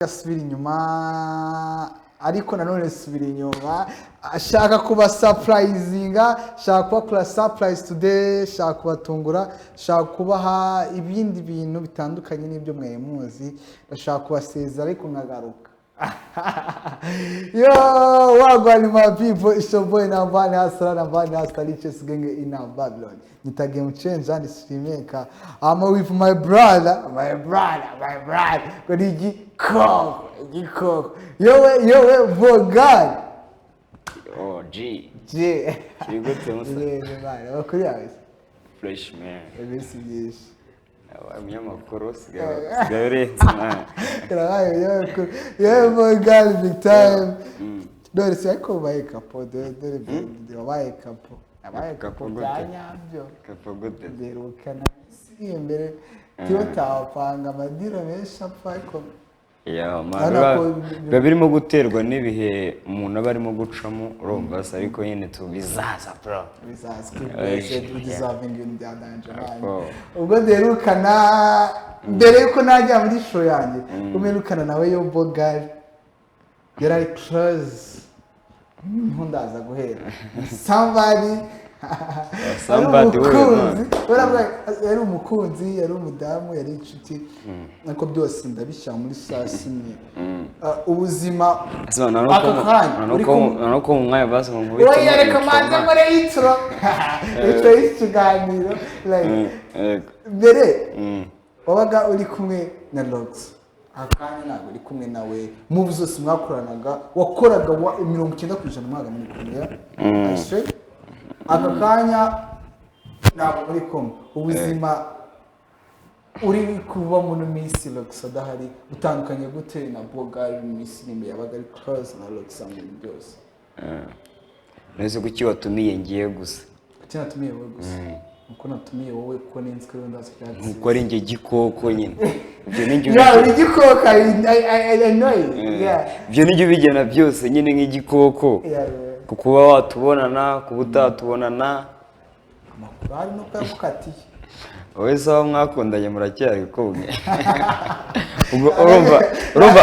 Asubira inyuma, ariko nanone subira inyuma, ashaka kuba surprisinga, ashaka kubakora surprise today, ashaka kubatungura, ashaka kubaha ibindi bintu bitandukanye n'ibyo mwari muzi. Ndashaka kubasezera ariko nkagaruka. Yo, wagwan my people, it's your boy Nambani Hustler, Nambani Hustler, richest gang in Babylon. Nita game changer and streamer. I'm with my brother, my brother, my brother. Kuri igikoko, igikoko. Yowe, yowe, Vogan. Oh, G. G. Kiri gute, musa? Ni man, amakuru yawe se? Fresh, man. Iminsi myinshi. Yabaye umunyamakuru, usigaye urenze, man. Karabaye umunyamakuru. Yowe, Vogan, big time. Dore si ariko wabaye kapo, dore dore dore wabaye kapo. Wabaye Kapo kapo gute? bya nyabyo. Kapo gute? Mberukana isi imbere tiyo tawapanga amadiro menshi apfa ariko Yeah, man. Urabona Biba biba birimo guterwa n'ibihe umuntu aba arimo gucamo, urumva se? Ariko nyine tubizaza, bro. Bizaza, keep blessed, we deserving ibintu bya danger, man. Oh. Ubwo duherukana, mbere yuko najya muri show yanjye, umerukana nawe yo Bogari yari ari close, niho ndaza guhera somebody. Somebody yari we, umukunzi, uravuga, yari umukunzi, yari umudamu, yari inshuti, ariko byose ndabishyira muri saa simwe. Ubuzima aka kanya uri kumwe Nta ko mu mwanya basi ngo nkubite. Oya, reka manze nkore intro y'ikiganiro, like mbere wabaga uri kumwe na Rox, aka kanya ntabwo uri kumwe nawe. Mu zose mwakoranaga, wakoraga 90% mwaga muri kumwe. I swear. Aka kanya ntabwo muri kumwe. Ubuzima uri kuba muri minsi Rox adahari utandukanye gute na Bogari mu minsi iri imbere yabaga ari close na Rox mu bintu byose? Nese kuki watumiye ngiye gusa? Kuki natumiye wowe gusa? Uko natumiye wowe kuko ninzi ko ariwe ndazi byatsi. Nkuko ari njye gikoko nyine, ibyo ni njye Yeah, uri igikoko. I know it, yeah. Ibyo ni njye ubigena byose nyine nk'igikoko. Ku kuba watubonana, kuba utatubonana. Amakuru hari nuko yagukatiye. Wowe se aho mwakundanye muracyari kumwe? Ubwo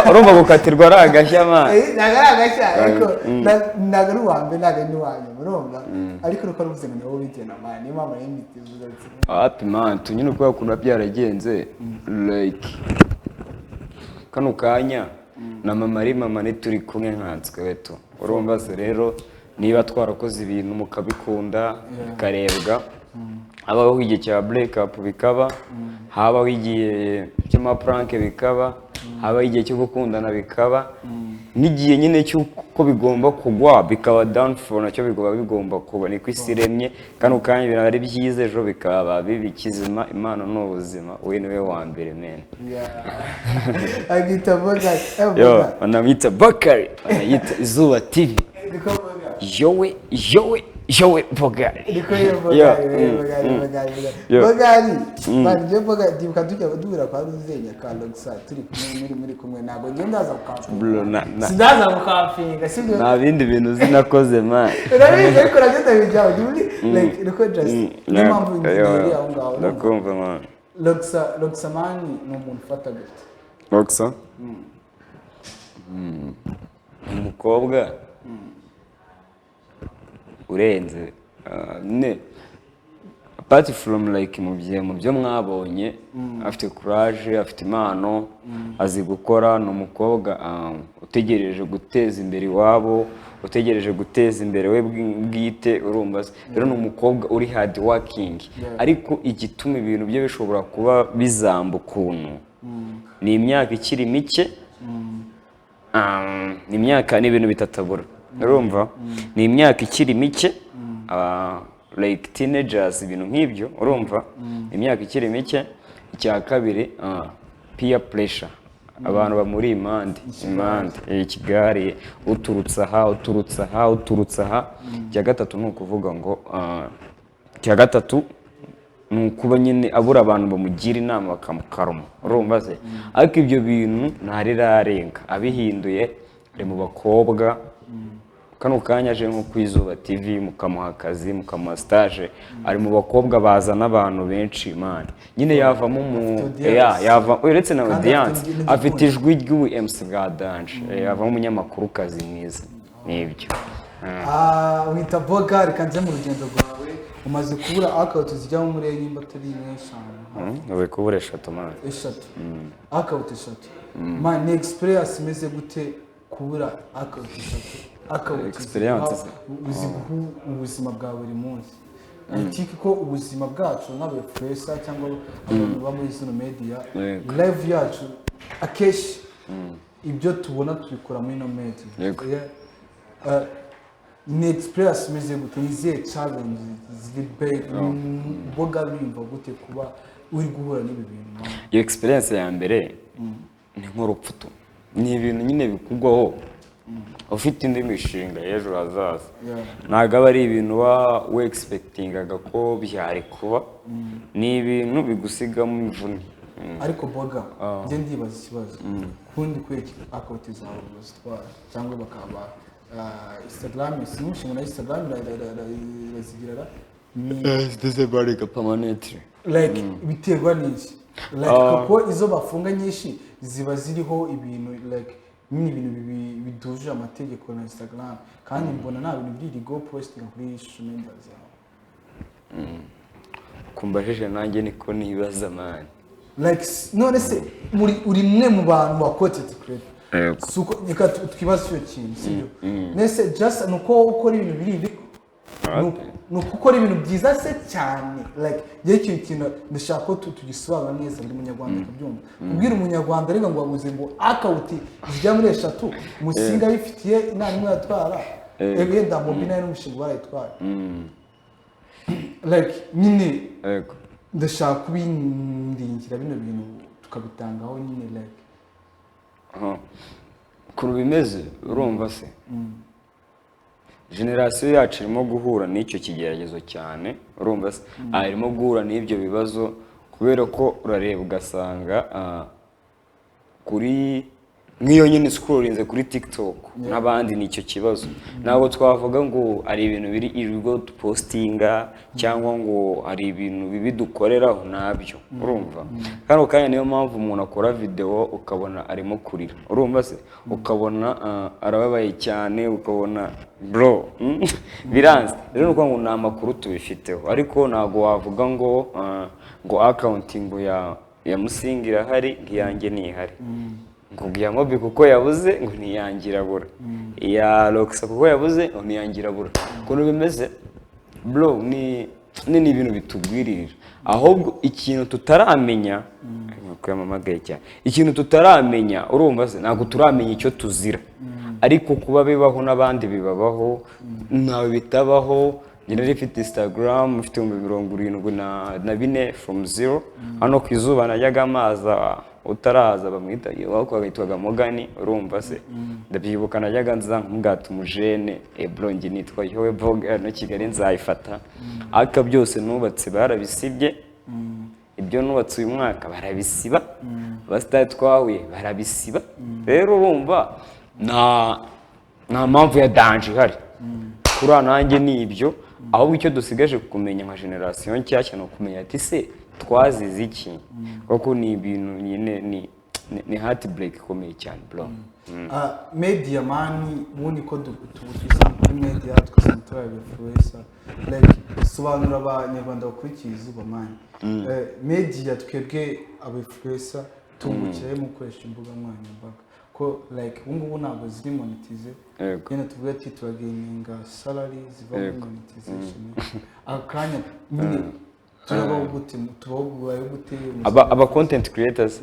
urumva gukatirwa ari agashya, man. Ntabwo ari agashya, ariko ntabwo ari uwa mbere, ntabwo ari n'uwa nyuma, urumva? Ariko nuko ari ubuzima, ni wowe ubigena, man. Niyo mpamvu nayo imiti ivuga ati Happy, man. Tu nyine uko ukuntu biba byaragenze, like kano kanya na mama ari mama, ntituri kumwe nkanswe we tu, urumva se? Rero niba twarakoze ibintu mukabikunda, bikarebwa, habaho igihe cya break up bikaba, habaho igihe cy'ama prank bikaba, habaho igihe cyo gukundana bikaba, n'igihe nyine cy'uko bigomba kugwa bikaba downfall, nacyo bigomba kuba. Niko isi iremye. Kano kanya ibintu ari byiza, ejo bikaba bibi. Kizima Imana ni ubuzima, we niwe wa mbere, man. Yeah. Agita Bogari. Eh, Yo. Bogari. Banamwita Bakari, banayita Izuba TV. Niko Bogari. Yowe, yowe, yowe, Bogari. Niko yo Yo, Bogari, Bogari, Bogari, Bogari. Yo. Bogari. Man, je Bogari ndibuka tujya duhura kwa Ruzenya ka Loxa turi kumwe, muri kumwe, ntabwo njye ndaza gukampinga. Bro, Sindaza gukampinga, sibyo? Nta bindi bintu uzi nakoze, man. Urabizi, ariko nabyo ndabijyaho. Ndi muri like niko just niyo mpamvu ngiye aho ngaho. Ndakumva, man. Loxa, Loxa, man, ni umuntu ufata gute? Roxa umukobwa urenze. Ne apart from like mu bye mu byo mwabonye, afite courage, afite impano, azi gukora. Ni umukobwa utegereje guteza imbere iwabo, utegereje guteza imbere we bwite, urumva se? Rero ni umukobwa uri hard working. Ariko igituma ibintu bye bishobora kuba bizamba ukuntu ni imyaka ikiri mike. Ni imyaka, ni ibintu bitatabura, urumva? Ni imyaka ikiri mike, like teenagers, ibintu nk'ibyo, urumva? Imyaka ikiri mike. Icya kabiri, peer pressure, abantu bamuri impande impande, ikigare, uturutse aha, uturutse aha, uturutse aha. Icya gatatu ni ukuvuga ngo, icya gatatu ni ukuba nyine abura abantu bamugira inama bakamukaruma, urumva se? Ariko ibyo bintu ntarirarenga abihinduye, ari mu bakobwa. Kano kanya aje nko ku Izuba TV, mukamuha akazi, mukamuha stage, ari mu bakobwa bazana abantu benshi, man. Nyine yavamo mu Afite audience. Yeah, yava uretse na Kandi audience, afite n'igikundiro. Afite ijwi ry'ubu MC bwa danger. Yavamo umunyamakurukazi mwiza, nibyo. Ah, wita Boga, reka nze mu rugendo rwawe. Umaze kubura account zijya muri enye, nimba atari imwe, eshanu. Umaze kubura eshatu, man. Eshatu, account eshatu, man. Ni experience imeze gute kubura account eshatu, account Experience ziguha ubuzima bwa buri munsi? Utiki ko ubuzima bwacu nk'aba influencer cyangwa abantu baba muri zino media, live yacu akenshi ibyo tubona tubikora muri ino media. Yeah. Ni experience imeze gute? Ni izihe challenge ziri big? Boga biyumva gute kuba uri guhura n'ibi bintu, man? Iyo experience ya mbere ni nk'urupfu tu, ni ibintu nyine bikugwaho ufite indi mishinga y'ejo hazaza. Ntabwo aba ari ibintu uba wexpectingaga ko byari kuba, ni ibintu bigusigamo imvune. Ariko Boga, njye ndibaza ikibazo kundi: kubera account zawe bazitwara cyangwa bakaba Instagram, simushinga na Instagram irazigira ni Permanently. Like biterwa n'iki? Like kuko izo bafunga nyinshi ziba ziriho ibintu, like nyine ibintu biduje amategeko na Instagram, kandi mbona nta bintu biri go posting kuri social media zawe. Kumbajije nanjye niko nibaza, man. Like none se muri uri mwe mu bantu ba content creator? Yego. Si uko, reka twibaze icyo kintu, sibyo? Nese just ni uko wowe ukora ibintu biri illegal? Ni uko ukora ibintu byiza se cyane? Like njyewe ikintu kintu ndashaka ko tugisobanura neza, buri munyarwanda akabyumva. Kubwira umunyarwanda reka ngo wabuze ngo account zijya muri eshatu, Musinga ayifitiye inama imwe yatwara, wenda Mobi nayo n'umushinga barayitwara, like nyine ndashaka kubindingira bino bintu tukabitangaho nyine, like. Aha. Ukuntu bimeze, urumva se, generation yacu irimo guhura n'icyo kigeragezo cyane, urumva se? Irimo guhura n'ibyo bibazo kubera ko urareba ugasanga kuri nk'iyo nyine scrollinze kuri TikTok n'abandi, ni icyo kibazo. Ntabwo twavuga ngo hari ibintu biri illegal dupostinga cyangwa ngo hari ibintu bibi dukoreraho, nabyo, urumva? Kano kanya niyo mpamvu umuntu akora video ukabona arimo kurira, urumva se, ukabona arababaye cyane, ukabona bro, biranze. Rero ni ukuvuga ngo ni amakuru tubifiteho, ariko ntabwo wavuga ngo account ngo ya Musinga irahari, ngo iyanjye ntihari, ngo iya Mobi kuko yabuze ngo ntiyangirabura, iya Roxa kuko yabuze ngo ntiyangirabura. Ukuntu bimeze, bro, ni ibintu bitugwiririra. Ahubwo ikintu tutaramenya, ko yamamagaye cyane, ikintu tutaramenya, urumva se, ntabwo turamenya icyo tuzira. Ariko kuba bibaho n'abandi bibabaho, ntawe bitabaho. Njye nari mfite Instagram mfite 74,000 from zero. Hano ku Izuba najyaga amaza utaraza, bamwita witwaga Mogani, urumva se? Ndabyibuka najyaga nza nkamubwata umujene, bro, njye nitwa Yowe Boga, no Kigali nzayifata. Ariko byose nubatse barabisibye, ibyo nubatse uyu mwaka barabisiba, abasitari twahuye barabisiba. Rero urumva nta mpamvu ya danger ihari kuri nanjye, ni ibyo. Ahubwo icyo dusigaje kumenya nka generation nshyashya ni ukumenya ati: se twazize iki? Kuko ni ibintu nyine ni heartbreak ikomeye cyane, bro. Ah, media, man, ubundi ko twisanga kuri media, tugasanga turi aba influencer, like sobanura abanyarwanda bakurikiye Izuba, man. Media, twebwe aba influencer tungukira mu gukoresha imbuga nkoranyambaga, ko like ubu ngubu ntabwo ziri monetize. Nyine tuvuge ati turagaininga salary ziva muri monetization aka kanya nyine, turabaho gute? Tubaho gute? Aba content creators,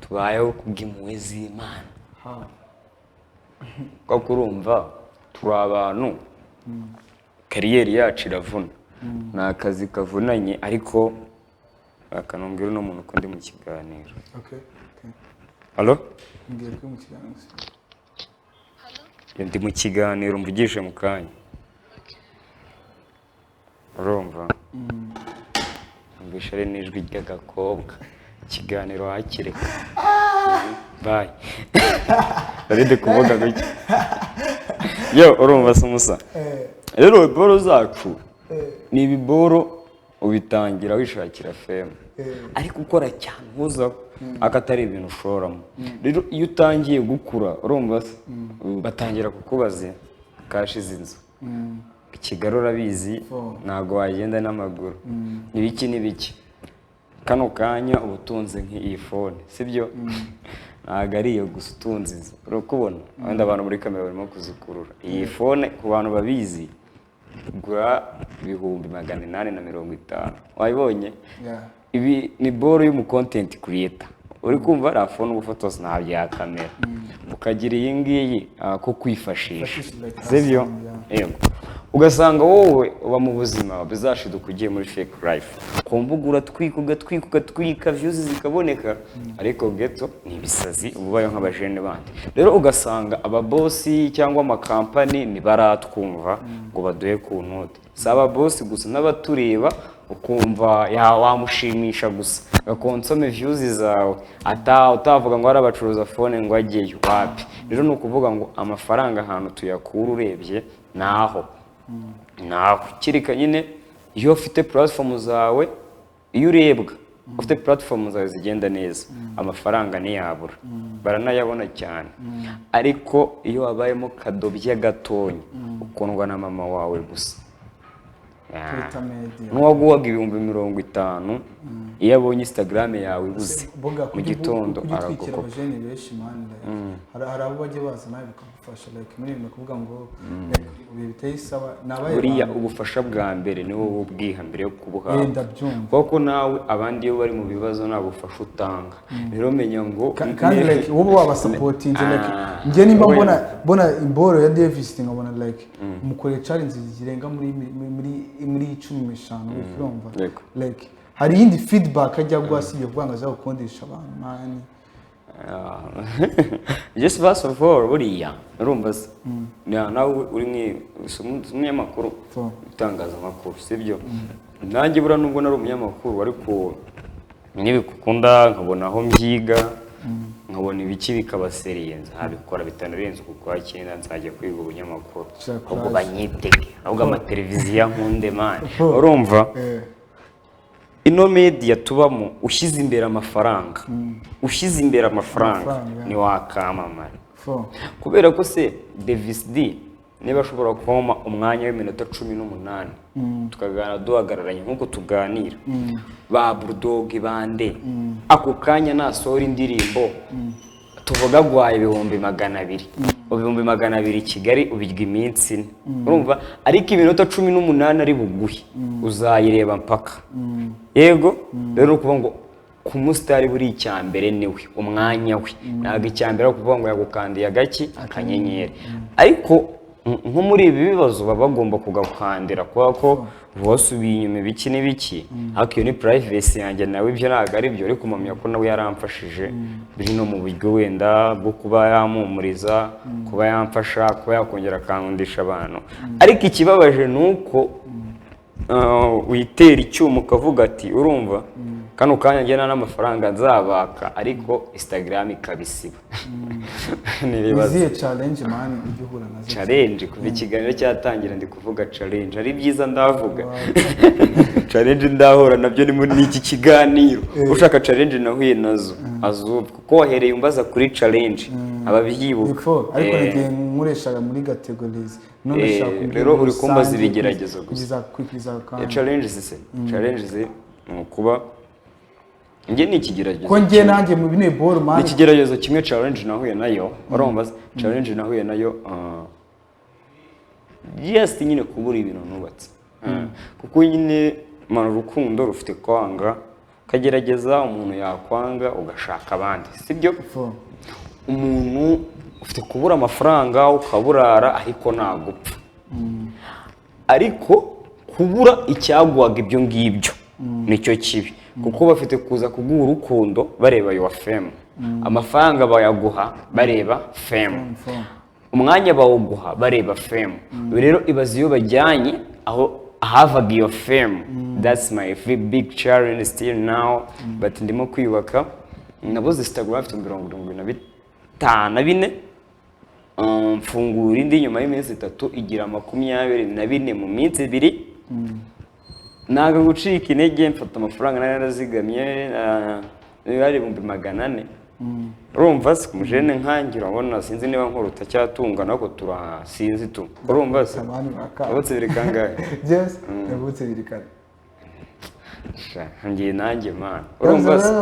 tubayeho kubw'impuhwe z'Imana. How? Kuko urumva turi abantu career yacu iravuna, ni akazi kavunanye. Ariko akanongera uno muntu ko ndi mu kiganiro. Okay. Halo? Mbwira ko mu kiganiro. Ndi mu kiganiro, mvugishe mu kanya. Urumva numvishe ari n'ijwi ry'agakobwa, ikiganiro wakireka. Bye. Nari ndi kuvuga gutya yo, urumva se umusa? Rero boro zacu ni ibiboro ubitangira wishakira fame, ariko ukora cyane uhuzaho akatari ibintu ushoramo. Rero iyo utangiye gukura, urumva se, batangira kukubaza cash z'inzu. Kigali urabizi, ntabwo wagenda n'amaguru, n'ibiki n'ibiki. Kano kanya uba utunze nk'iyi phone, sibyo? Ntabwo ari iyo gusa, utunze izo urakubona wenda abantu muri kamera barimo kuzikurura. Iyi phone, ku bantu babizi, igura 850,000, wayibonye? Yeah. Ibi ni boro y'umu content creator, uri kumva ariya phone uba ufotoza nta bya kamera, ukagira iyi ngiyi ko kwifashisha. Kwifashisha, like sibyo? sound, yeah. Yego, ugasanga wowe uba mu buzima bizashiduka ugiye muri fake life. Ku mbuga uratwika, ugatwika, ugatwika, views zikaboneka, ariko ghetto ni ibisazi, uba ubayeho nk'abajene bandi. Rero ugasanga ababosi cyangwa amakampani ntibaratwumva ngo baduhe ku note. Si ababosi gusa, n'abatureba ukumva ya wamushimisha gusa gakonsome views zawe, ata utavuga ngo hari abacuruza phone ngo ajyeyo, wapi. Rero ni ukuvuga ngo amafaranga ahantu tuyakura urebye naho naho kereka nyine iyo ufite platform zawe, iyo urebwa, ufite platform zawe zigenda neza, amafaranga ntiyabura, baranayabona cyane. Ariko iyo wabayemo kadobya gatonya, ukundwa na mama wawe gusa. Twitter media. N'uwaguhaga 50,000, iyo abonye Instagram yawe ibuze Boga mu gitondo, kujya utwikira aragukopa. Abajene benshi, man, like, hari abo bajya baza nawe bikagufasha, like muri ibintu kuvuga ngo like, ibihe biteye isaba ni abahe Buriya bantu? ubufasha bwa mbere ni wowe ubwiha mbere yo kubuhabwa. Ndabyumva. Kuko nawe abandi iyo bari mu bibazo nta bufasha utanga. Rero menya ngo Kandi like wowe wabasupportinze, like Ah, njye nimba wowe- mbona imboro ya Davis, nkabona like umukoreye challenge zirenga muri 15, urumva? Yego. Like hari iyindi feedback ajya guha si kuvuga ngo aza gukundisha abantu, man. Ah. Just first of all, buriya urumva se, nawe uri umunyamakuru, itangazamakuru, sibyo? Nanjye buriya nubwo nari umunyamakuru, ariko nibikukunda nkabona aho mbyiga, nkabona ibiki bikaba sérieux, nzabikora bitanarenze uku kwa cyenda, nzajya kwiga ubunyamakuru. Shaka Ahubwo courage. banyitege, ahubwo amateleviziyo nkunde, man, urumva? Ino media tubamo, ushyize imbere amafaranga, ushyize imbere amafaranga, Amafaranga, yeah. ntiwakamamara. Fo. Kubera ko se Davis D niba ashobora kumpa umwanya w'iminota 18 tukaganira duhagararanye nk'uko tuganira, ba Bulldog bande, ako kanya nasohora indirimbo, tuvuga guhaye 200,000, 200,000 i Kigali ubirya iminsi 4, urumva? Ariko iminota 18 ari buguhe uzayireba mpaka. Yego, rero ni ukuvuga ngo ku musitari buri icya mbere niwe umwanya we, ntabwo icya mbere ari ukuvuga ngo yagukandiye agaki akanyenyeri. Ariko nko muri ibi bibazo baba bagomba kugakandira kubera ko wasubiye inyuma, ibiki n'ibiki. Ariko iyo ni privacy yanjye nawe, ibyo ntabwo ari byo. Ariko mpamya ko nawe yaramfashije biri no mu buryo wenda bwo kuba yampumuriza, kuba yamfasha, kuba yakongera akankundisha abantu. Ariko ikibabaje ni uko witera icyuma ukavuga ati urumva kano kanya njye nta n'amafaranga nzabaka, ariko Instagram ikabisiba. N'ibibazo. Izihe challenge, man, ujya uhura nazo? Challenge, kuva ikiganiro cyatangira ndi kuvuga challenge, ari byiza ndavuga challenge ndahura nabyo ni muri iki kiganiro. Ushaka challenge nahuye nazo azumva, kuko wahereye umbaza kuri challenge ababyibuka. Before, ariko nagiye nkoreshaga muri categories, none nshaka kumbwira Rero muri uri kumbaza rusange, ibigeragezo gusa. Kugeza kandi Challenges se, challenges ni ukuba njye ni ikigeragezo Ko njye kimwe. nanjye mu bine ball, man. Ni ikigeragezo kimwe, challenge nahuye nayo, urumva se? Challenge nahuye nayo, just nyine kubura ibintu nubatse. Kuko nyine man, urukundo rufite kwanga, ukagerageza, umuntu yakwanga ugashaka abandi, sibyo? Fo. Umuntu ufite kubura amafaranga ukaburara, ariko nagupfa. Ariko kubura icyaguhaga ibyo ngibyo nicyo kibi, kuko bafite kuza kuguha urukundo bareba your fame, amafaranga bayaguha bareba fame, Fo. umwanya bawuguha bareba fame. Rero ibaze iyo bajyanye aho ahavaga iyo fame. That's my big challenge still now, but ndimo kwiyubaka. Nabuze Instagram, afite 75. 54. Mfungura indi nyuma y'iminsi 3 igira 24 mu minsi 2. Ntabwo gucika intege, mfata amafaranga nari narazigamye, yari 400,000. Urumva se umujene nkangira urabona sinzi niba nkuruta cyatunga nako turasinzi tu. Urumva se? Wavutse bibiri kangahe? Yes, navutse 2004. Ngiye nanjye man. Urumva se?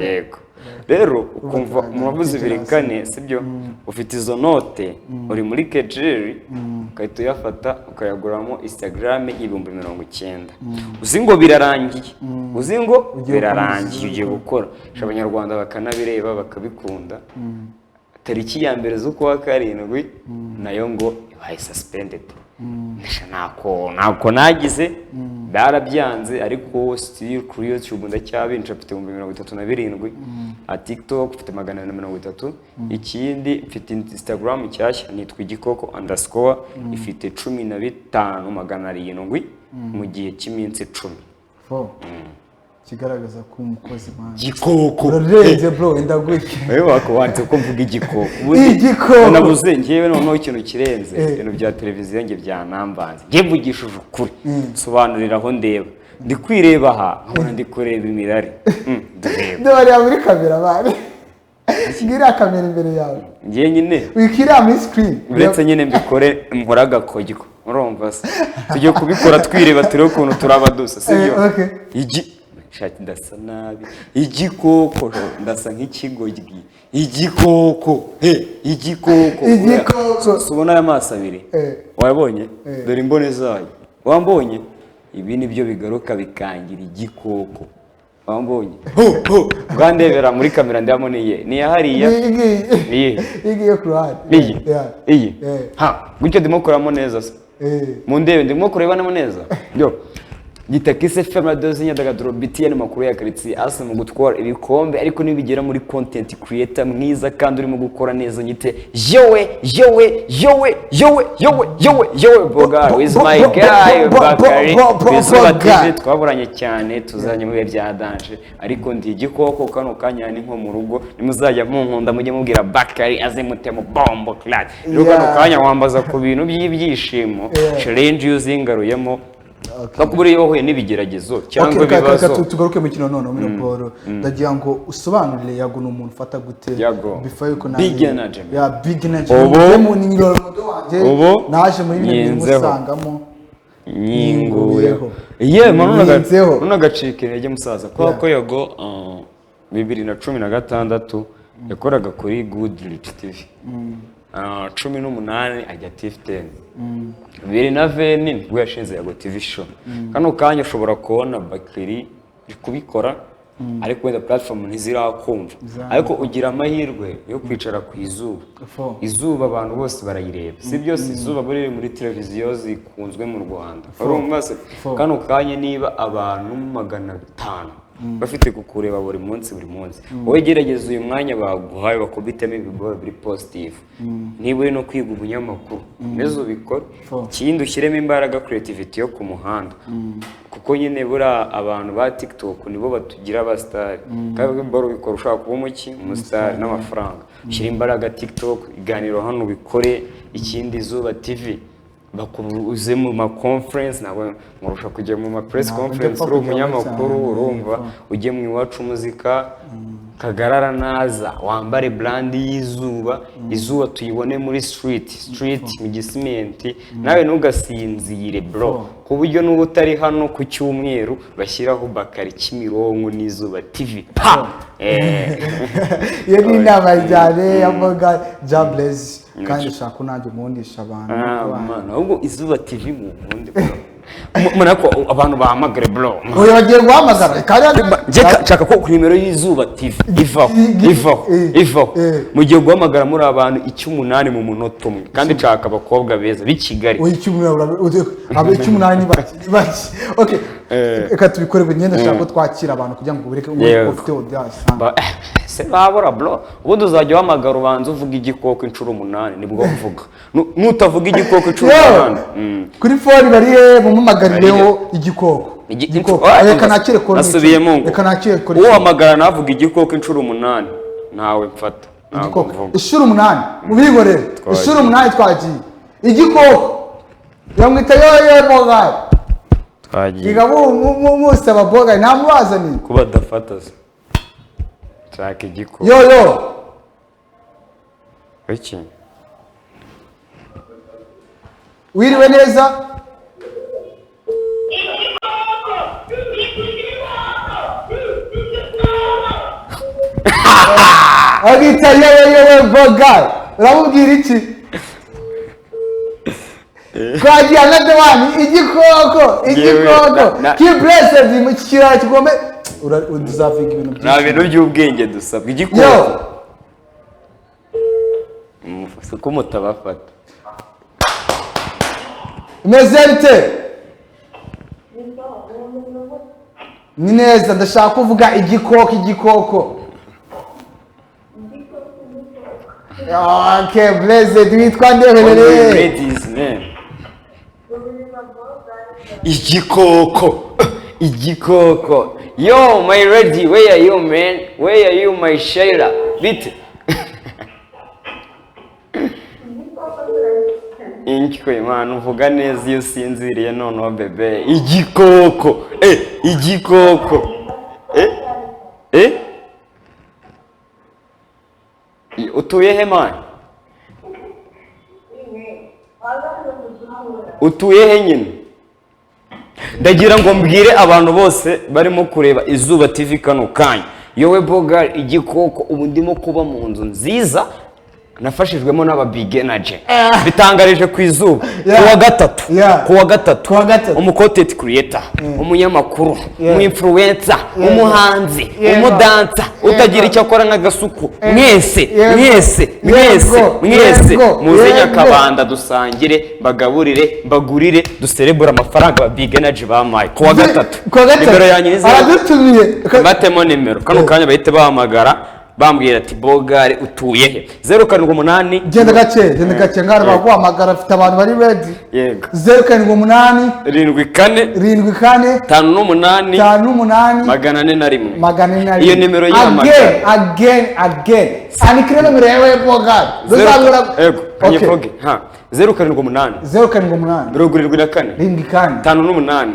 Yego. Rero ukumva muravuze 2004 sibyo? Ufite izo note uri muri kejeri ukahita uyafata ukayaguramo Instagram 90,000. Uzi ngo birarangiye. Uzi ngo birarangiye ugiye gukora. Abanyarwanda bakanabireba bakabikunda. Tariki ya 1 z'ukwa 7 nayo ngo ibaye suspended. Nako nagize barabyanze ariko still kuri YouTube ndacyabinca mfite 37,000, a TikTok mfite 430, ikindi mfite Instagram cyashya nitwa igikoko underscore ifite 15,700 mu gihe cy'iminsi 10. Kigaragaza ko umukozi man igikoko urarenze bro ndaguke wewe wakubanze ko mvuga igikoko igikoko nabuze ngewe noneho ikintu kirenze ibintu bya televiziyo nge byanambanze nge mvugishije ukuri sobanurira aho ndeba ndi kwireba aha nkabona ndi kureba imirari ndeba muri kamera bari ngira kamera imbere yawe ngiye nyine wikira muri screen uretse nyine mbikore nkora agakogiko urumva se tujye kubikora twireba turebe ukuntu turaba dusa sibyo shati ndasa nabi igikoko ndasa nk'ikigoryi igikoko he igikoko igikoko subona aya maso abiri wabonye dore imbone zayo wambonye ibi nibyo bigaruka bikangira igikoko wambonye ho ho bwandebera muri kamera ndaboneye ni hariya iyi iyi iyi iyi ha gutyo ndimo kuramo neza se mu ndebe ndimo kurebanamo neza yo Gitakise FM Radio z'Inyadagaduro BTN makuru ya quartier asa mu gutwara ibikombe ariko nibigera muri content creator mwiza kandi urimo gukora neza nyite yowe yowe yowe yowe yowe yowe yowe Boga with my guy Bakari Izuba TV twaburanye cyane tuzanye mu bihe bya danje ariko ndi igikoko kano kanya ni nko mu rugo nimuzajya munkunda mujye mubwira Bakari aze mutemo bombo clad rero kano kanya wambaza ku bintu by'ibyishimo challenge yuzingaruyemo bakuburiye wahuye n'ibigeragezo cyangwa ibibazo. Tugaruke mu kino none muri Paul ndagira ngo usobanurire Yago ni umuntu ufata gute before yuko big energy ya big energy ubu naje muri bino musangamo nyinguyeho ye none agacika intege musaza kuko Yago 2016 yakoraga kuri Good Rich TV 18 ajya TV10 2020 nibwo yashinze Yago TV show. Kano kanya ushobora kubona Bakiri kubikora ariko wenda platform ntizirakumva ariko ugira amahirwe yo kwicara ku izuba. Izuba abantu bose barayireba si byose izuba buri muri televiziyo zikunzwe mu Rwanda urumva se kano kanya niba abantu 500 bafite kukureba buri munsi buri munsi wowe gerageza uyu mwanya baguhaye bakubitemo ibigo biri positive niba uri no kwiga ubunyamakuru meze ubikore ikindi ushyiremo imbaraga creativity yo ku muhanda kuko nyine bura abantu ba TikTok nibo batugira aba star kandi baro bikora ushaka kuba umuki umustar n'amafaranga ushyira imbaraga TikTok iganiro hano ubikore ikindi Izuba TV bakuze mu ma conference nabo murusha kujya mu ma press conference uri umunyamakuru urumva ujye mu iwacu muzika Kagarara naza wambare brand y'izuba izuba tuyibone muri street mu gisimenti nawe ntugasinzire bro ku buryo n'ubu utari hano ku cyumweru bashyiraho Bakari Kimironko n'Izuba TV pa iyo ni inama cyane ya Boga Jabless kandi ushaka ko nanjye umundisha abantu ahubwo Izuba TV mu nkundi bro munako abantu bahamagare bro oya bagiye guhamagara kandi nshaka ko ku nimero y'Izuba TV ivaho ivaho ivaho mugiye guhamagara muri abantu 18 mu munota umwe kandi nshaka abakobwa beza b'i Kigali oya 18 baki okay reka tubikore ngenda nshaka ko twakira abantu kugira ngo bureke ufite audience se babura bro ubundi uzajya uhamagara ubanza uvuga igikoko inshuro 8 nibwo uvuga nutavuga igikoko inshuro 8 kuri phone bari mumamagarireho igikoko reka nakire kuri nasubiyemo ngo reka nakire kuri uhamagara navuga igikoko inshuro 8 ntawe mfata Igikoko. Mvuga. Inshuro 8 mubihorere. Twagiye. Inshuro 8 twagiye. Igikoko yamwita yoyo Bogari. Twagiye. Yiga musaba Bogari ntamubazaniye. Kuba adafata se, nshaka igikoko. Yoyo. Iki. Wiriwe neza. Agita yoyo Bogari, uramubwira iki? Twagiye another one. Igikoko, igikoko. Keep blessed mu kirara kigombe. Uzavuga ibintu Nta byinshi. bintu by'ubwenge dusabwa. Igikoko. Yo. Ko mutabafata. Meze bite? Ni neza, ndashaka kuvuga igikoko, igikoko. Okay, blessed witwa nde? Ladies, man. Igikoko, igikoko. Yo my lady, where are you, man? Where are you, my Shaila? Bite. Inkwe man, uvuga neza iyo usinziriye noneho bebe. Igikoko, igikoko. Utuye he man? Utuye he nyine? Ndagira ngo mbwire abantu bose barimo kureba Izuba TV kano kanya. Yowe Bogari igikoko, ubu ndimo kuba mu nzu nziza nafashijwemo n'aba Big Energy. Bitangarije ku Izuba. Kuwa gatatu. Kuwa gatatu. Kuwa gatatu. Umu content creator, umunyamakuru, umu influencer, umuhanzi, umudansa, utagira icyo akora nk'agasuku. Mwese, mwese, mwese, mwese muze Nyakabanda dusangire, mbagaburire, mbagurire, duserebure amafaranga ba Big Energy bampaye. Kuwa gatatu. Kuwa gatatu. Nimero yanjye ni zeru. Aradutumiye. Batemo nimero. Kano kanya bahite bahamagara bambwira ati Bogari utuye he? 078. Genda gake, genda gake, ngara baguhamagara, afite abantu bari ready. Yego. 078. 74. 74. 58. 58. 401. 401. Iyo nimero yihamagara. Again, again, again. Andikira nomero yawe Bogari. Yego, kanyivuge. Ha. 078. 078. 74. 74. 58. 58.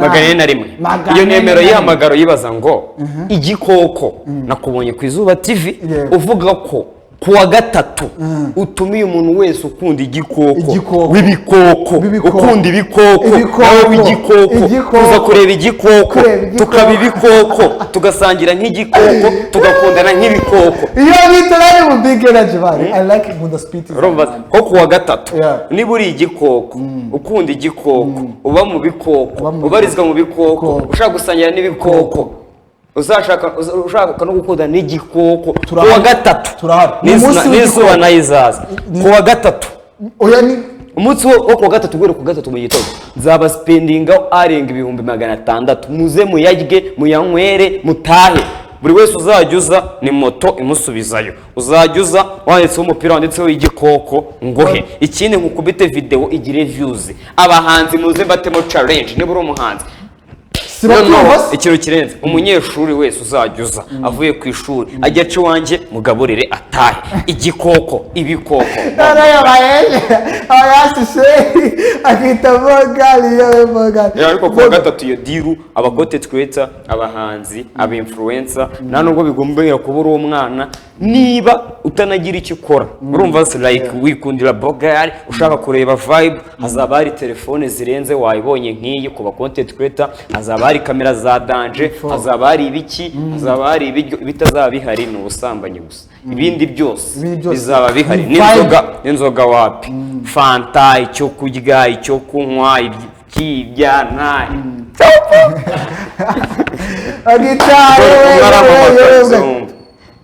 401. Iyo nimero yihamagara yibaza ngo igikoko nakubonye ku Izuba TV uvuga ko kuwa gatatu utumiye umuntu wese ukunda igikoko, w'ibikoko, ukunda ibikoko, nawe w'igikoko, tuza kureba igikoko, tukaba ibikoko, tugasangira nk'igikoko, tugakundana nk'ibikoko. Iyo bita nari mu Big Energy bari. I like nkunda speed. Urumva ko kuwa gatatu niba uri igikoko, ukunda igikoko, uba mu bikoko, ubarizwa mu bikoko, ushaka gusangira n'ibikoko, uzashaka ushaka no gukunda n'igikoko. Kuwa gatatu n'izuba nayo izaza. Kuwa gatatu umunsi wo kuwa gatatu guhera ku gatatu mu gitondo nzaba spendinga arenga 600,000. Muze muyarye, muyanywere, mutahe. Buri wese uzajya uza ni moto imusubizayo. Uzajya uza wanditseho umupira wanditseho igikoko ngohe. Ikindi nkukubite video igire views. Abahanzi muze batemo challenge niba uri umuhanzi. Ikintu kirenze umunyeshuri wese uzajya uza avuye ku ishuri ajya aca iwanjye mugaburire atahe. Igikoko, ibikoko. Ariko kuwa gatatu iyo diru aba content creator, abahanzi, aba influencer, nta nubwo bigombera kuba uri umwana niba utanagira icyo ukora. Urumva se like wikundira Bogari, ushaka kureba vibe, hazaba hari telefone zirenze wayibonye nk'iyi ku ba content creator, hazaba hari kamera za danger, hazaba hari ibiki, hazaba hari ibiryo. Bitazaba bihari ni ubusambanyi gusa. Ibindi byose bizaba bihari. N'inzoga, n'inzoga wapi? Fanta, icyo kurya, icyo kunywa, ibyana.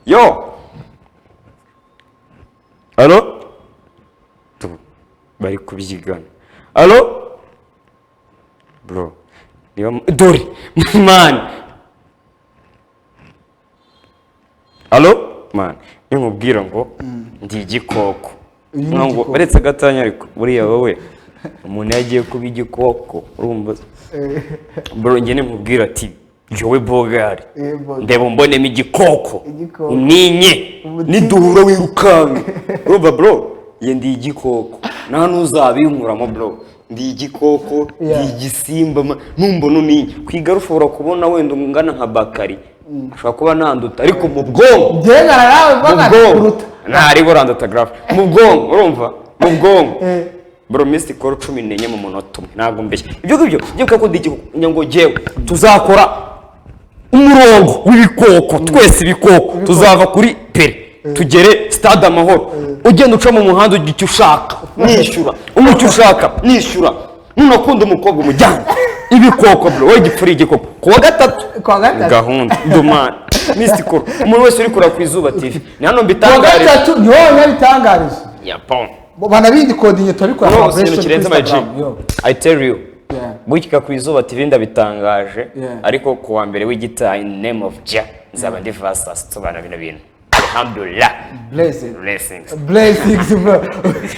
Yo. Allo? Bari kubyigana. Allo? Bro. Dore man. Allo? Man, nimubwira ngo ndi igikoko. Ngo baretse gatanya ariko buriya wowe umuntu yagiye kuba igikoko urumva. Bro nge nimubwira ati Njyewe bogari Bogari. Ndeba umbonemo igikoko. Igikoko. Uninye. Umutima. Niduhura wirukanka. Urumva bro, ye ndi igikoko, nta n'uzabinkuramo bro, ndi igikoko. Ndi igisimba, numbona uninye ku igare ushobora kubona wenda ungana nka Bakari, ashobora kuba nanduta, ariko mu bwonko Njyewe nawe mu mbaga bwonko kuruta. Ntaribo uranduta graph mu bwonko, urumva, mu bwonko. Bro, missed call 14 mu munota umwe, ntabwo mbeshya. Ibyo ngibyo byo ko ndi igikoko, ngo jyewe tuzakora umurongo w'ibikoko twese, ibikoko tuzava kuri Pere tugere Stade Amahoro, ugenda uca mu muhanda ugira icyo ushaka nishyura, umucyo ushaka nishyura, nunakunda umukobwa umujyana. Ibikoko bro, wowe gipfura igikoko ku wa gatatu. Ku wa gatatu. Gahunda dumani missed call, umuntu wese uri kureba ku Izuba TV ni hano Ku wa mbitangarije. gatatu ni wowe yabitangarije. Ya pon. Banabindikodinye, turabikora. No, collaboration ikintu kirenze kuri my G. Instagram, yo. I tell you. Gutya ku Izuba TV ndabitangaje. Ariko ku wa mbere w'igitaha, in name of Jah, nzaba ndi versus tubana bino bintu. Alhamdulillah. Blessed. Blessings. Blessings, bro.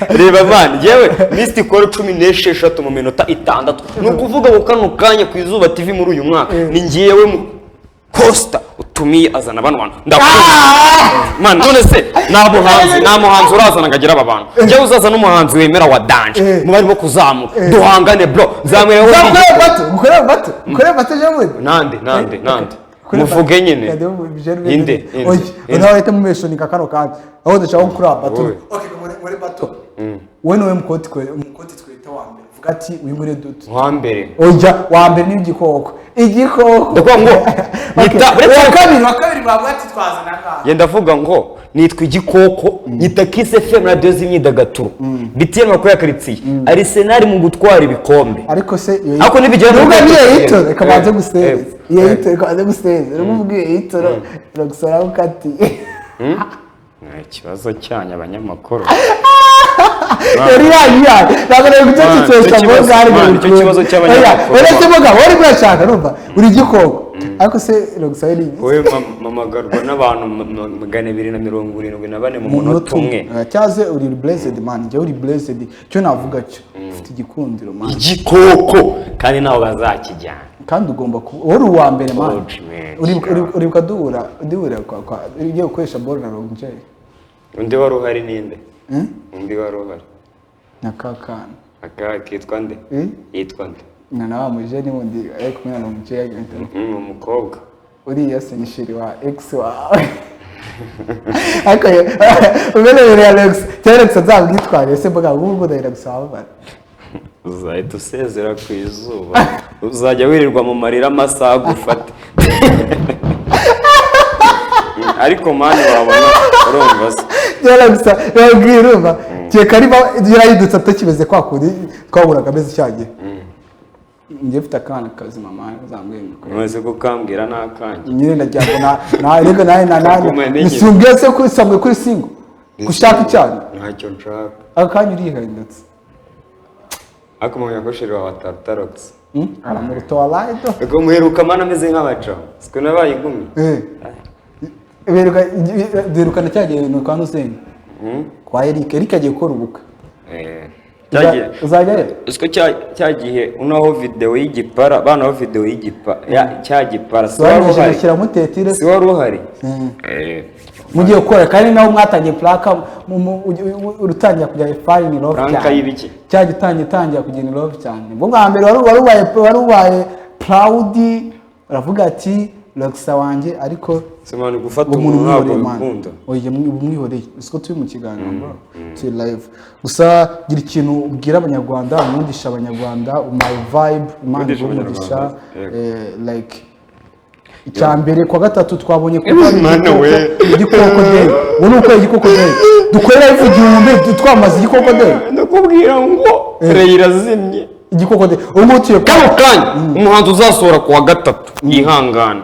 Reba man, yewe missed call 16 mu minota 6. Ni ukuvuga ngo kano kanya ku Izuba TV muri uyu mwaka ni ngiyewe mu Costa utumiye azana bano bantu. Ndakunda. Man, none se nta muhanzi urazana ngo agere aba bantu. Njyewe uzaza n'umuhanzi wemera wa danger mu barimo kuzamuka, duhangane bro, nzamwera. Uzakorera bato, ukorera bato, ukorera bato ejo bundi. Nande, nande, nande? Muvuge nyine. Inde, inde, inde? Nawe ahita mumeshonika kano kanya aho dushaka gukora bato. Wowe. Okay, muri bato wowe niwe mukoti kwe, umukoti twita wa mbere, vuga ati uyu nguyu ni dutu. Wa mbere. Oya, wa mbere ni igikoko, igikoko. Ndakuvuga ngo Okay. uretse- Uwa kabiri bavuga ati twazana akana. Njye ndavuga ngo nitwa igikoko, nyita Kiss FM, radiyo z'imyidagaduro, BTN makuru ya karitsiye, Arsenal mu gutwara ibikombe. Ariko se iyo Ariko nibigera mu Nubwo rwego niyo tugenda. yitoro, reka banze gusezera. Iyo yitoro, reka banze gusezera. Nubwo iyo yitoro iragusora ukati. Ni ikibazo cyanyu abanyamakuru. Yari yayihaye, ntabwo nari gucecekesha. Man, icyo Bogari. man, icyo kibazo cy'abanyamakuru. Uretse boga wari kuyashaka, numva uri igikoko, ariko se iragusaba ni Wowe mpamagarwa n'abantu 274 mu munota umwe. Cyaze uri blessed man, njyewe uri blessed, cyo navuga cyo ufite igikundiro man. Igikoko, kandi ntawe bazakijyana. Kandi ugomba kuba uri uwa mbere man. OG man. Uribuka duhura kwa ugiye gukoresha ball na Long J? Undi wari uhari ninde? Undi wari uhari? Na kakana. Aka kitwa nde? Eh? Yitwa nde? Na wa mujeni wundi ari kumwe na Long J. Umukobwa. Uriya se ni chéri wa ex wawe, ariko uberebereye Alex cyangwa Alex azabwitware se mboga ubu ngubu ndahira gusa wababara. Uzahita usezera ku izuba, uzajya wirirwa mu marira amasaha agufate, ariko man wabona urumva se. Byara gusa yabwiye, urumva kereka niba yarahindutse atakimeze kwa kundi twahuraga ameze cya gihe. Njye mfite akana kazima mama uzambwira ngo Ntuzi kukambwira n'akanjye. Nyine ndagira ngo na rega nawe na Kaguma nigeze. nisumbye se ko usabwe kuri single gushaka icyana. Ntacyo nshaka. Ako kanya urihindutse. Ariko mumenya ko chéri wawe atatarotse. Aramuruta wa lido. Ubwo muheruka man ameze nk'abacaho, siko nabaye inkumi. Eh, berukana cya gihe ni kwa Nusenga, kwa Eric. Eric agiye gukora ubukwe. Cyagiye. Uzajyayo? Siko cya gihe unaho video y'igipara banaho video y'igipa cya gipara, si wari Warangije uhari? gushyiramo tetire. Si wari uhari? Mugiye gukora, kandi naho mwatangiye prank, urutangira kujya fall in love Prank cyane. y'ibiki? Cya gitangiye itangira kujya in love cyane, ubwo bwa mbere wari ubaye proud, uravuga ati Roxa wanjye, ariko Si man, gufata uwo muntu umuntu ntabwo umwihoreye man. bikunda. Oya, umwihoreye, siko turi mu kiganiro bro, turi live. Gusa gira ikintu ubwira abanyarwanda, umwundisha abanyarwanda my vibe, Imana Nkundisha iguhe umugisha. abanyarwanda, yego. Like icya mbere, kwa gatatu twabonye ko hari Mana we. Igikoko day, ubu ni uko igikoko day dukorera live 1000 twamaze igikoko day. Ndakubwira ngo reyo irazimye. Igikoko day ubu ngubu tuye Kano kanya umuhanzi uzasohora ku wa gatatu yihangana.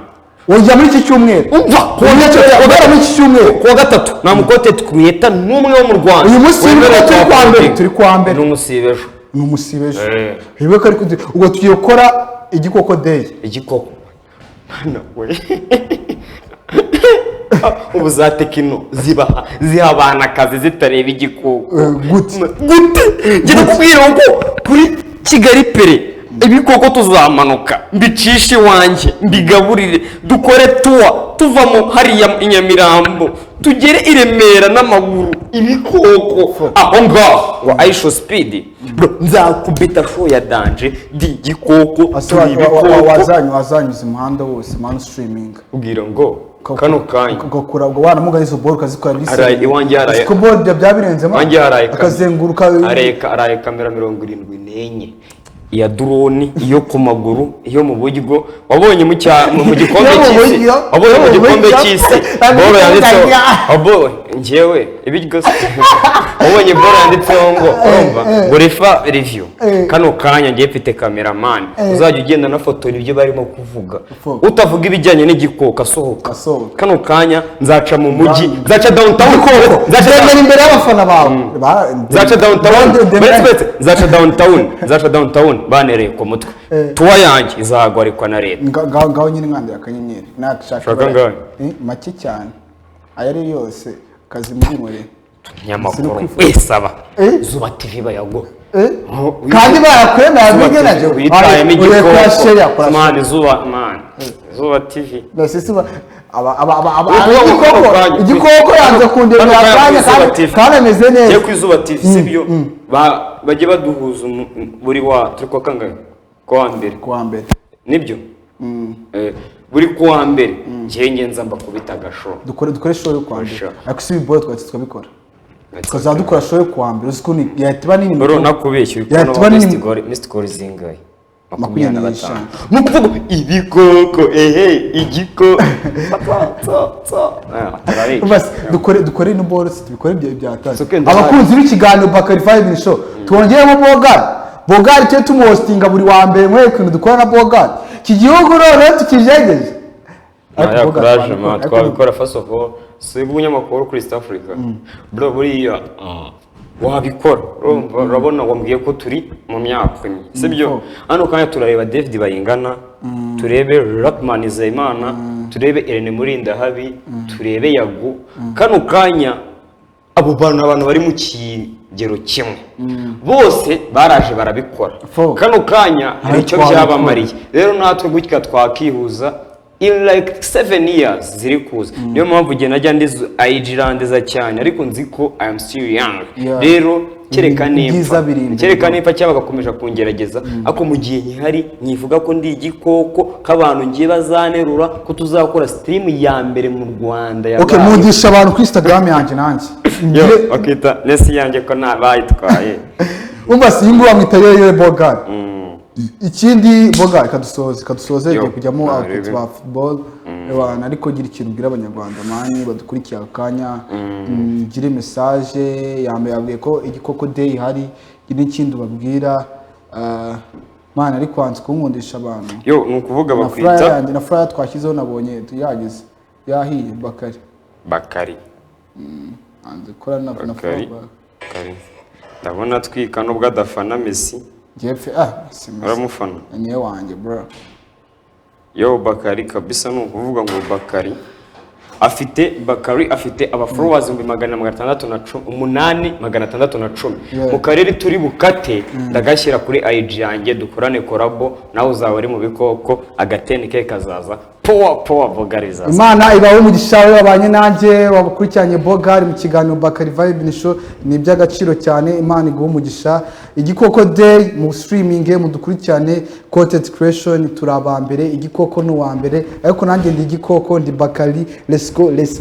Ujya muri iki cyumweru. Umva, ku wa Ubu gatatu. guhera muri iki cyumweru. Ku wa gatatu nta mu content creator n'umwe wo mu Rwanda Uyu munsi wemerewe turi kuwa mbere, kuhapostinga. turi kuwa mbere. Ni umusibe ejo. Ni umusibe ejo. Eh. Wibuke ariko ubwo tugiye gukora igikoko day. Igikoko, mwana we, ubu za Tecno zibaha ziha abantu akazi zitareba igikoko. Eh, gute? Gute? Njye ndakubwira ngo kuri Kigali Pere Ibikoko tuzamanuka, mbicishe iwanjye, mbigaburire, dukore tuwa tuvamo hariya i Nyamirambo, tugere i Remera n'amaguru. Ibikoko aho ngaho ngo ayisho speed, bro, nzakubita show ya danger. Ndi igikoko, Ase turi ibikoko. Wazanyuze umuhanda wose, man, streaming. Ubwira ngo kano kanya Ugakora ubwo wanamuga izo ball ukazikora. Haraye iwanjye, haraye. Ko ball bya birenze, man. Iwanjye haraye Akazenguruka. Araye kamera 74, iya drone, iyo ku maguru, iyo mu buryo wabonye mu gikombe Iyo mu cy'isi. buryo, Wabonye mu iyo mu gikombe buryo. cy'isi boro yanditseho abo njyewe ibiryo se? Wabonye boro yanditseho ngo, urumva, ngo refa review. Kano kanya ngiye mfite cameraman uzajya ugenda anafotora ibyo barimo kuvuga. Utavuga ibijyanye n'igikoko asohoka. Asohoka. Kano kanya nzaca mu mujyi, nzaca downtown, nzaca Ndemera imbere y'abafana bawe. Nzaca downtown. Ndemera. Uretse, nzaca downtown, nzaca downtown banereye ku mutwe. Tuwa yanjye izahagarikwa na leta. Ngaho nyine nkandira akanyenyeri nashaka. Shaka angahe? Make cyane, ayo ari yo yose kazi muri nkore. Nyamakuru Sinukwifuza. wesaba Zuba TV bayago. Kandi barakwemera bige nabyo. Witayemo igikoko, Kora. Man, Zuba, man, Zuba TV. Nase aba aba aba aba Uri kuvuga ngo igikoko kano kanya- igikoko yanze kundemera kano kanya akanya ku Izuba kandi TV. kandi ameze neza. Njye ku Izuba TV, sibyo? Bajye baduhuza buri wa, turi kuwa kangahe? Kuwa mbere. Kuwa mbere. Nibyo. Buri kuwa mbere njyewe ngenza mbakubita agasho. Dukore show yo kuwa mbere. Show. Ariko si ibiboro twahita tukabikora, tukazaba dukora show yo kuwa mbere. Uzi ukuntu yahita iba nini mu Bro, gihugu? nakubeshye, uri Yahita kubona iba nini. missed goal, missed goal zingahe? 25. Ni ukuvuga ibikoko, ehe, igiko. Basi dukore ino boro, tubikore ibyo byataye. Okay, Abakunzi b'ikiganiro Bakari 5 Show, twongeremo Bogari. Bogari tujye tumuhostinga buri wa mbere, mwereke ukuntu dukora na Bogari iki gihugu noneho tukijegeje. Ariko Aya Bogari courage twabikora, man, twabikora. First of all, si umunyamakuru kuri East Africa, bro, buriya wabikora. Urumva, urabona wambwiye ko turi mu myaka imwe, sibyo? Hano kanya turareba David Bayingana, turebe Rapman Nizeyimana, turebe Irene Murindahabi, turebe Yago. Kano kanya abo bantu, abantu bari mu kigero kimwe, bose baraje barabikora. Kano kanya hari icyo Twabikora. byabamariye. Rero natwe gutya twakihuza in like 7 years ziri kuza. Niyo mpamvu igihe najya ndiza IG irandiza cyane, ariko nzi ko I am still young. Rero kereka Ibyiza nimfa, biri imbere. kereka nimfa cyangwa bagakomeje kungerageza, ariko mu gihe nkihari nkivuga ko ndi igikoko, k'abantu ngiye bazanerura ko tuzakora stream ya mbere mu Rwanda Okay, yabaye. mungisha abantu kuri Instagram yanjye nanjye. Yo, bakita nesi yanjye ko nta bayitwaye. Umva, si iyi nguyu bamwita Yoyo Bogari. Ikindi Bogari, kadusoze. Yo, Igiye kujyamo ah, abakunzi rebe. ba football. Ewana, ariko gira ikintu ubwira abanyarwanda, man, badukurikiye aka kanya. Gire message ya mbere. Yabwiye ko igikoko day ihari. Gira n'ikindi ubabwira. Ah, man, ariko wanze kunkundisha abantu. Yo, ni ukuvuga Na flyer bakwita yanjye, na flyer twashyizeho, nabonye yageze yahiye. Bakari. Bakari. Hanze kora na Bakari. flyer. Bakari, ndabona atwika nubwo adafana Messi. Ngiye pfe, ah, si Messi. Uramufana? Niwe wanjye, bro. Yo, Bakari kabisa, ni ukuvuga ngo Bakari afite aba followers 608,610. Mu karere turi bukate ndagashyira kuri IG yanjye, dukorane collabo, nawe uzaba uri mu bikoko, agateni ke kazaza powa powa, Bogari zaza. Imana ibahe umugisha we wabanye nanjye, wabukurikiranye Bogari mu kiganiro Bakari Vibe Show. Ni iby'agaciro cyane. Imana iguhe umugisha. Igikoko Day mu streaming, mudukurikirane. Content creation turi aba mbere, igikoko ni uwa mbere, ariko nanjye ndi igikoko, ndi Bakari. Let's go, let's